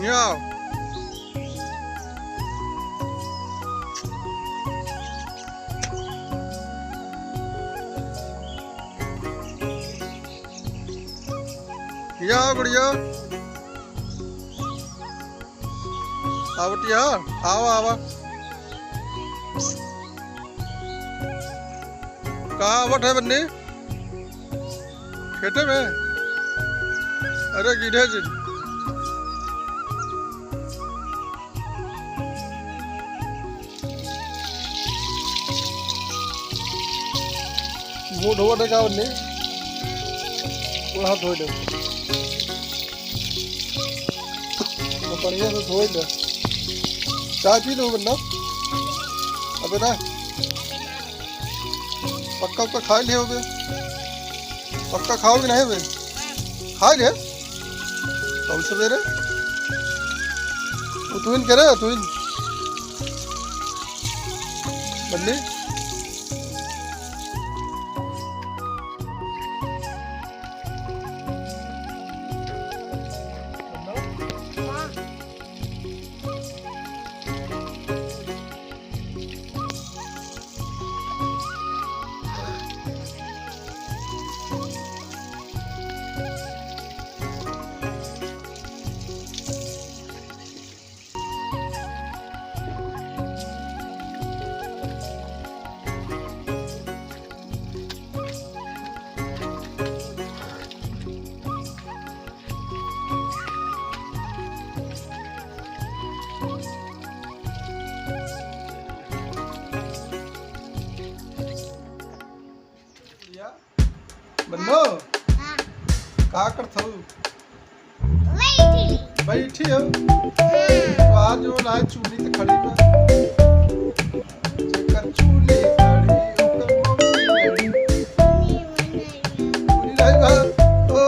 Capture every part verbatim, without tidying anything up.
आओ। आओ गुड़िया। आवत या? आवा, आवा। कहाँ आवत है बन्नी? खेते में? अरे गिरे जी। मुंह धोवत है का बन्नी? पूरा हाथ धोई ले। तो बढ़िया से धोई ले। चाय पी लो बन्ना। अबे ना। पक्का पक्का खाई लियो बे। पक्का खाओगे नहीं बे? खाई ले। कौन सवेरे? वो तुइन करे, तुइन। बन्नी? बन्नो, हाँ। का करत हऊ? बैठी। बैठी हो? हाँ। तो आज वो ना चूनी तो खड़ी बा। जेकर चूनी खड़ी, ओकर मौसी लड़ी। चूनी नहीं बा। ओ,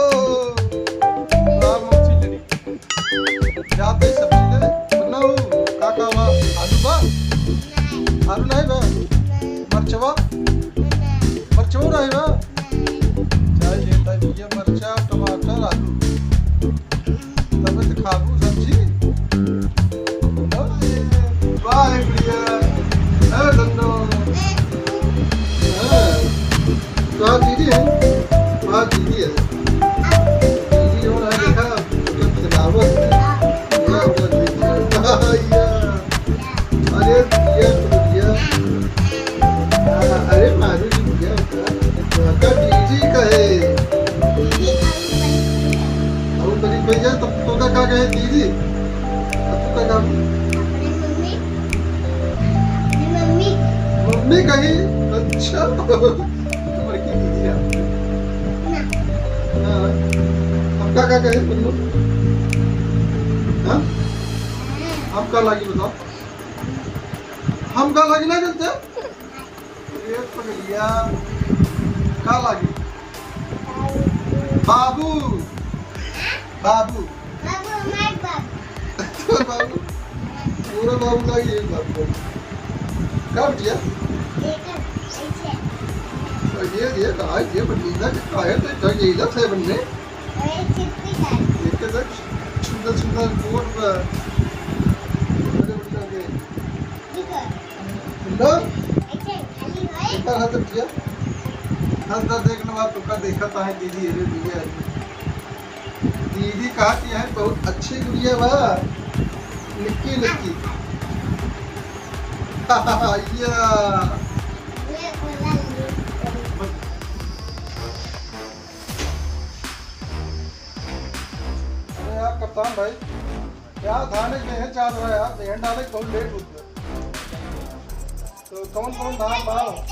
बा मौसी लड़ी। जाते सब्जी ले, बन्नो, का का बा? आलू बा? नहीं। आलू नहीं बा? नहीं। मरचवा? नहीं। मरचवा नहीं बा? नहीं। चाहे ये टाइप के मरचा, टमाटर, आलू। तबे तो खाबू सब्जी। वाह, गुड़िया। अरे धन्नो। हाँ। तो आज दीदी है? आज दीदी है। दीदी हो रहा है, देखा? मतलब खिलावत है। या, या, या। अरे, या, या। हाँ, अरे, मारू जी, या, या। तो आपका दीदी कहे। अबू परी भैया, तो, तो का, का कहे दीदी? अब तू का काम? अपने मम्मी। अपने मम्मी। मम्मी कही? अच्छा। तो बड़की दीदी है। ना। हाँ। अब का, का कहे तुम लोग? हाँ? हम का लागी बताओ? हम का लागी ना करते? ए पगलिया, का लागी? बाबू, बाबू। बाबू, हमार बाबू। तो बाबू, पूरा बाबू लागी, एक बाबू। का बिटिया? देखो, ऐसे। तो ये, ये कहा, ये बनीना के काहे तो इधर ये इधर से बनने? अरे, चिपकी जाए। एक तो सुंदर, सुंदर कोट में। अरे, बच्चा के। ठीक है। सुंदर। ऐसे खाली है। एक बार हाथ रखिए। हाथ, हाथ देखने बाद तुमका देखा तो है दीदी, अरे दीदी आ गई। दीदी कहा कि है बहुत अच्छी गुड़िया बा। निक्की, निक्की। या। ये बोला नहीं। अरे यार कप्तान भाई, क्या धान एक बेहन चाल रहा है यार, बेहन डाले बहुत लेट हो गया। तो कौन कौन धान बा?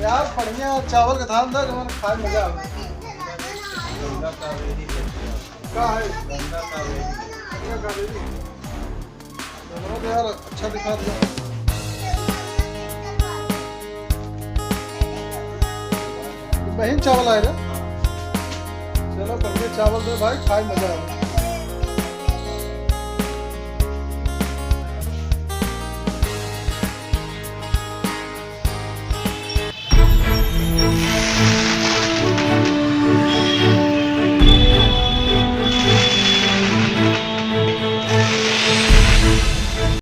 यार बढ़िया चावल का धान दा, जवन खाए मजा आवे। का है? बढ़िया कावेरी। चलो यार, अच्छा दिखा दिया। बहिन चावल आए रे। चलो, बढ़िया चावल दे भाई, खाए मजा आवे।